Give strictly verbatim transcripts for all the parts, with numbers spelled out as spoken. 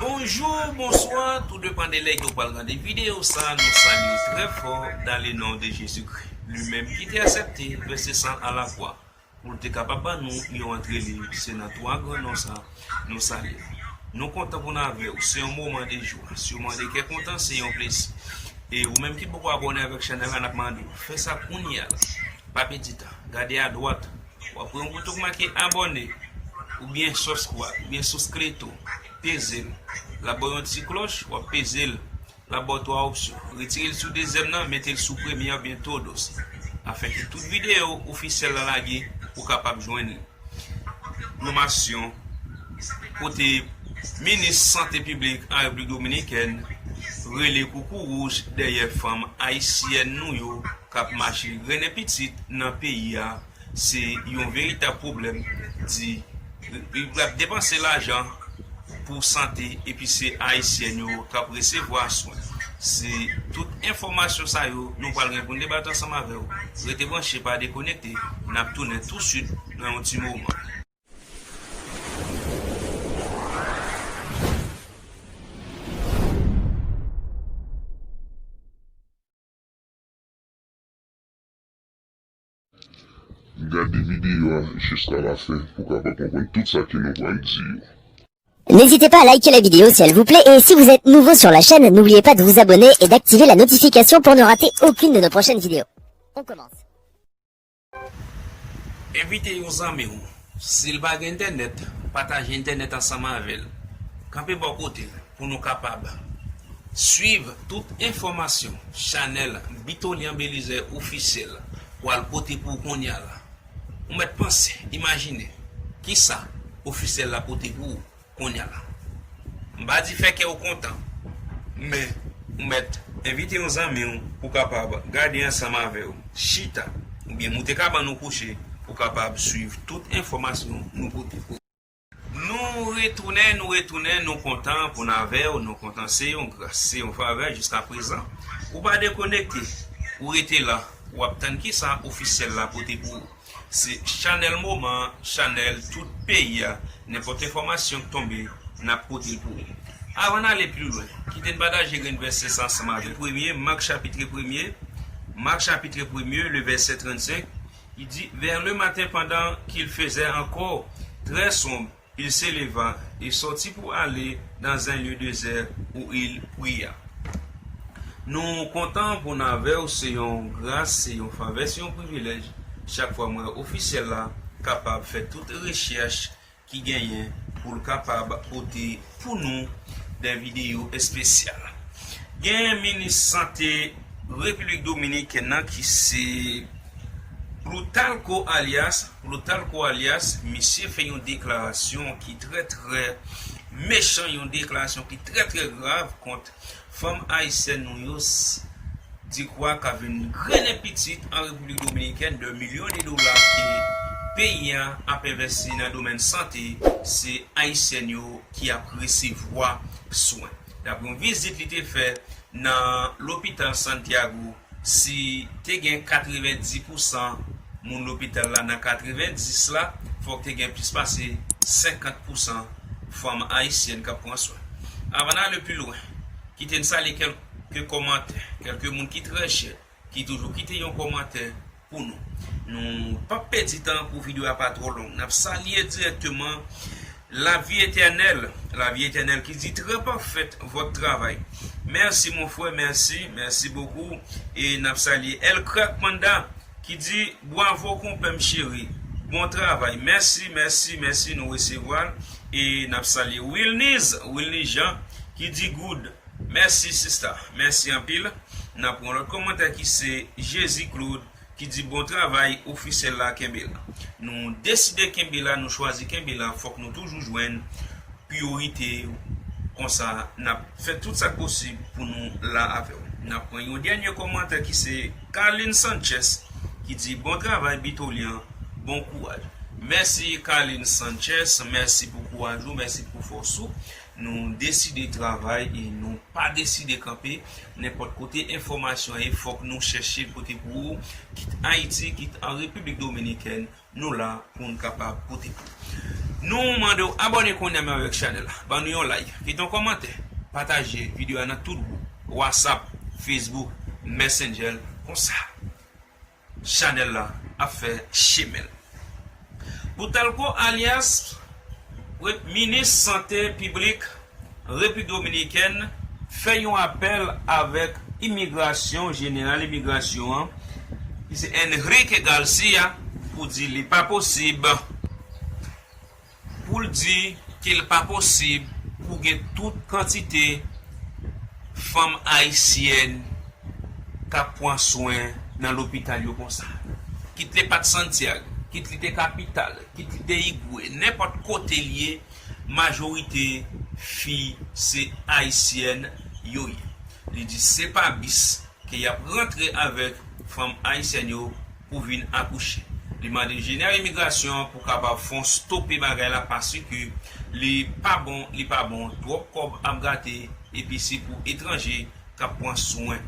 Bonjou, bonswa, tou depann de lè ke w pral gade videyo sa, nou salye w trè fò, dans le nom de Jésus-Christ. Li menm ki te aksepte vèse san a la kwa pou l te kapab ban nou yon antre lib, se nan twa gran non sa nou salye w. Nou kontan pou n avè w, se yon moman de jwa, se yon moman de kè kontan, se yon plezi. E ou menm ki poko abòne avèk chanèl la, n ap mande w fè sa kounye a la. Pa pèdi tan, gade adwat, w ap wè yon bouton k make abòne, oubyen subscribe, oubyen souskrito, peze l. L ap ba w yon ti klòch, w ap peze l. L ap ba w twa opsyon. Retire l sou dezyèm nan, mete l sou premye oubyen todos. Afenke tout videyo ofisyèl la lage, ou kapab jwenn li. Yon masyon kote minis sante piblik an Repiblik Dominikèn rele koukouwouj dèyè fanm ayisyèn nou yo k ap mache grennen pitit nan peyi a. Se yon veritab pwoblèm. Di, li ap depanse lajan pou sante, epi se ayisyèn yo k ap resevwa swen. Se tout enfòmasyon sa yo nou pral gen pou n debate ansanm avè w. Rete branche, pa dekonekte, n ap tounen touswit nan yon ti moman. Gade videyo a jiska lafen pou w kapab konprann tout sa ke nou pral di yo. N'hésitez pas à liker la vidéo si elle vous plaît et si vous êtes nouveau sur la chaîne, n'oubliez pas de vous abonner et d'activer la notification pour ne rater aucune de nos prochaines vidéos. On commence. Envite yon zanmi w. Si l pa gen entènèt, pataje entènèt ansanm avè l. Kanpe bò kote l pou nou kapab swiv tout enfòmasyon chanèl Bitolyan Belizaire Ofisyèl pral pote pou w kounye a la. Ou mèt panse, imajine, kisa ofisyèl la pote pou ou kounye a la. M pa di fè kè w kontan, men ou mèt envite yon zanmi w pou kapab gade ansanm avè w, chita, oubyen moute kabann ou kouche pou kapab swiv tout enfòmasyon nou pote pou ou. Nou retounen, nou retounen, nou kontan pou n avè w, nou kontan, se yon gras, se yon favè jiska prezan. Ou pa dekonekte, ou rete la, w ap tann kisa ofisyèl la pote pou ou. Se chanèl moman, chanèl tout peyi a, nenpòt enfòmasyon k tonbe, n ap pote l pou ou. Avan n ale pi lwen, kite n pataje grenn vèsè sa ansanm avè w. Premye, Mak chapitre premye, Mak chapitre premye, le vèsè trannsenk, li di, Vers le matin, pendant qu'il faisait encore très sombre, il se leva et sortit pour aller dans un lieu désert où il pria. Nou kontan pou n avè w, se yon gras, se yon favè, se yon privilèj. Chak fwa m wè ofisyèl la kapab fè tout rechèch ki genyen pou l kapab pote pou nou de videyo espesyal. Gen minis sante Repiblik Dominikèn nan ki se Plutarco alias, Plutarco alias, misye fè yon deklarasyon ki trè, trè mechan, yon deklarasyon ki trè, trè grav kont fanm ayisyèn nou yo, s-, di kwa k ap vin grennen pitit an Repiblik Dominikèn, de milyon de dola ke peyi a ap envesti nan domèn sante, se ayisyèn yo ki ap resevwa swen. Daprè yon vizit li te fè nan lopital Santiago, si te gen katrevendis pousan moun lopital la, nan katrevendis la, fòk te gen plis pase senkant pousan fanm ayisyèn k ap pran swen. Avan n ale pi lwen, kite n salye kèlke kòmantè, kèlke moun ki trè chè, ki toujou kite yon kòmantè pou nou. Nou p ap pèdi tan pou videyo a pa twò long. N ap salye dirèkteman Lavi Etènèl, Lavi Etènèl ki di, Très parfait votre travail. Merci mon frère, merci, merci beaucoup. E n ap salye El Crack Panda ki di, Bravo konpè m cheri, bon travay. Mèsi, mèsi, mèsi, nou resevwa l. E n ap salye Wilniz, Wilniz Jean ki di, Good. Mèsi sista, mèsi anpil. N ap pran lòt kòmantè ki se Jezi Claude ki di, Bon travay ofisyèl la, kenbe la. Nou deside kenbe la, nou chwazi kenbe la, fòk nou toujou jwenn priyorite yo. Konsa, n ap fè tout sa k posib pou nou la avè w. N ap pran yon dènye kòmantè ki se Carlin Sanchez ki di, Bon travay Bitolyan, bon kouraj. Mèsi Carlin Sanchez, mèsi pou kouraj ou, mèsi pou fòs ou. Nou deside travay e nou pa deside kanpe. Nenpòt kote enfòmasyon ye, fòk nou chèche pote pou ou, kit Ayiti, kit an Repiblik Dominikèn, nou la pou n kapab pote pou ou. Nou mande w abòne kounye a menm avèk chanèl la. Ban nou yon like, kite yon kòmantè, pataje videyo a nan tout gwoup, WhatsApp, Facebook, Messenger, konsa chanèl la ap fè chemen l. Boutalko alyas Minis Sante Piblik Repiblik Dominikèn fè yon apèl avèk imigrasyon, jeneral imigrasyon an, ki se Enrique Garcia, pou di li pa posib, pou l di ke l pa posib pou gen tout kantite fanm ayisyèn k ap pran swen nan lopital yo konsa. Kit li pa t Santiag, kit li te kapital, kit li te Igwe, nenpòt kote l ye, majorite fi se ayisyèn yo ye. Li di se pa bis ke y ap rantre avèk fanm ayisyèn yo pou vin akouche. Li mande jeneral imigrasyon an pou kapab fè yon stope bagay la paske li pa bon, li pa bon, twòp kòb ap gate, epi se pou etranje k ap pran swen.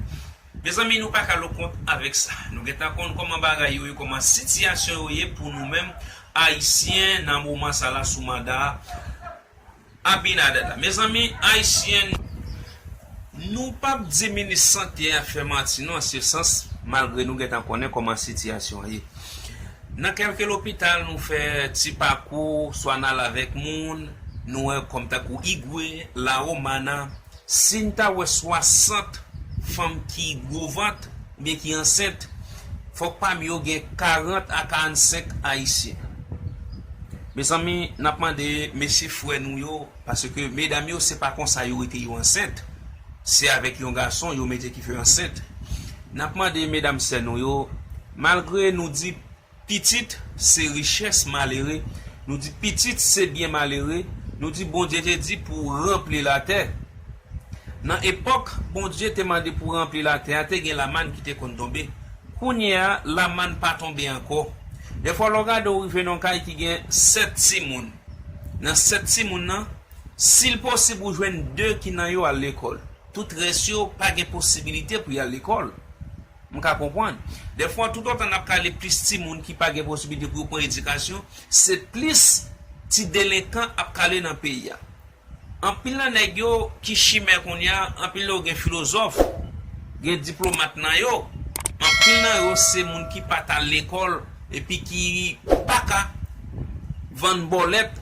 Mezanmi, nou pa ka lo kont avèk sa. Nou gentan konn kòman bagay yo ye, kòman sitiyasyon yo ye pou nou menm Ayisyen nan moman sa la sou manda Abinader la. Mezanmi, Ayisyen, nou p ap di minis sante a fè manti non, an se sans, malgre nou gentan konnen kòman sitiyasyon an ye. Nan kèlke lopital, nou fè ti pakou, swa n al avèk moun, nou wè kòm tankou Igwe, La Romana, si n ta wè swasant fanm ki gwo vant, oubyen ki ansent, fòk pami yo gen karant a karannsenk ayisyen. Mezanmi, n ap mande mesye frè nou yo, paske medam yo, se pa konsa yo rete yo ansent. Se avèk yon gason yo mete ki fè yo ansent. N ap mande medam sè nou yo, malgre nou di pitit se richès malere, nou di pitit se byen malere, nou di Bondye te di pou ranpli latè. Nan epòk Bondye te mande pou ranpli latè a, te gen lamann ki te konn tonbe. Kounye a, lamann pa tonbe ankò. Dèfwa, lè w gade, w rive nan yon kay ki gen sèt timoun. Nan sèt timoun nan, si l posib, ou jwenn de ki nan yo al lekòl. Tout rès yo pa gen posibilite pou y al lekòl. M ka konprann. Dèfwa, toutotan n ap kale plis timoun ki pa gen posibilite pou yo pran edikasyon, se plis ti delenkan ap kale nan peyi a. Anpil nan nèg yo ki chimè kounye a, anpil nan yo gen filozòf, gen diplomat nan yo. Anpil nan yo se moun ki pa t al lekòl epi ki pa ka vann bòlèt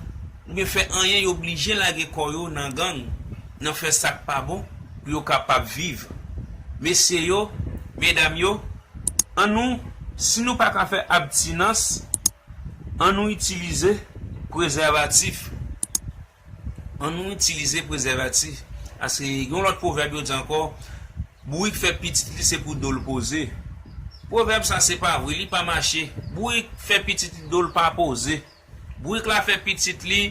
oubyen fè anyen, yo blije lage kò yo nan gang, nan fè sa k pa bon pou yo kapab viv. Mesye yo, medam yo, annou, si nou pa ka fè abtinans, annou itilize prezèvatif. Annou itilize prezèvatif. Paske gen yon lòt pwovèb yo di ankò, bourik fè pitit li se pou do l poze. Pwovèb sa se pa vre, li pa mache. Bourik fè pitit li do l pa poze. Bourik la fè pitit li,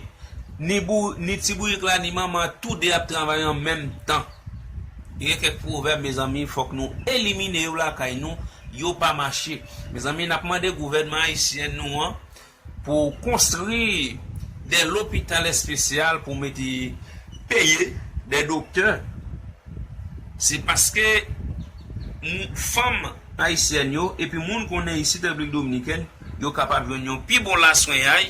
ni bou, ni ti bourik la, ni manman an, toude ap travay an menm tan. Gen kèk pwovèb, mezanmi, fòk nou elimine yo lakay nou, yo pa mache. Mezanmi, n ap mande gouvènman ayisyen nou an pou konstwi de lopital espesyal pou mete peye de doktè. Se paske fanm ayisyèn yo epi moun konnen isit Repiblik Dominikèn, yo kapab jwenn yon pi bon laswenyay,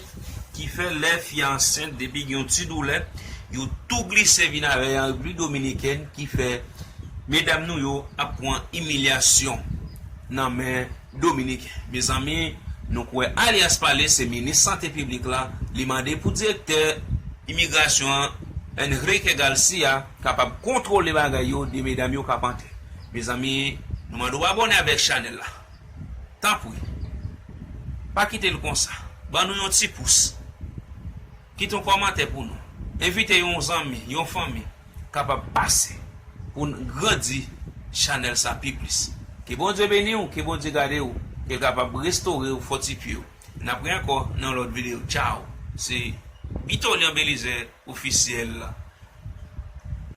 ki fè lè fi a ansent, depi gen yon ti doulè, yo tou glise vin avè l an Repiblik Dominikèn, ki fè medam nou yo ap pran imilyasyon nan men Dominiken. Mezanmi, nou kwè alyas pale se minis sante piblik la, li mande pou direktè imigrasyon an, Enrique Garcia, kapab kontwole bagay yo, de medam yo k ap antre. Mezanmi, nou mande w abòne avèk chanèl la. Tanpri, pa kite l konsa. Ban nou yon ti pous. Kite yon kòmantè pou nou. Envite yon zanmi, yon fanmi kapab pase pou n grandi chanèl sa pi plis. Ke Bondye beni w, ke Bondye gade w, ke l kapab restore w, fòtifye w. N ap gen ankò nan lòt videyo. Tchaw. Se Bitolyan Belizaire ofisyèl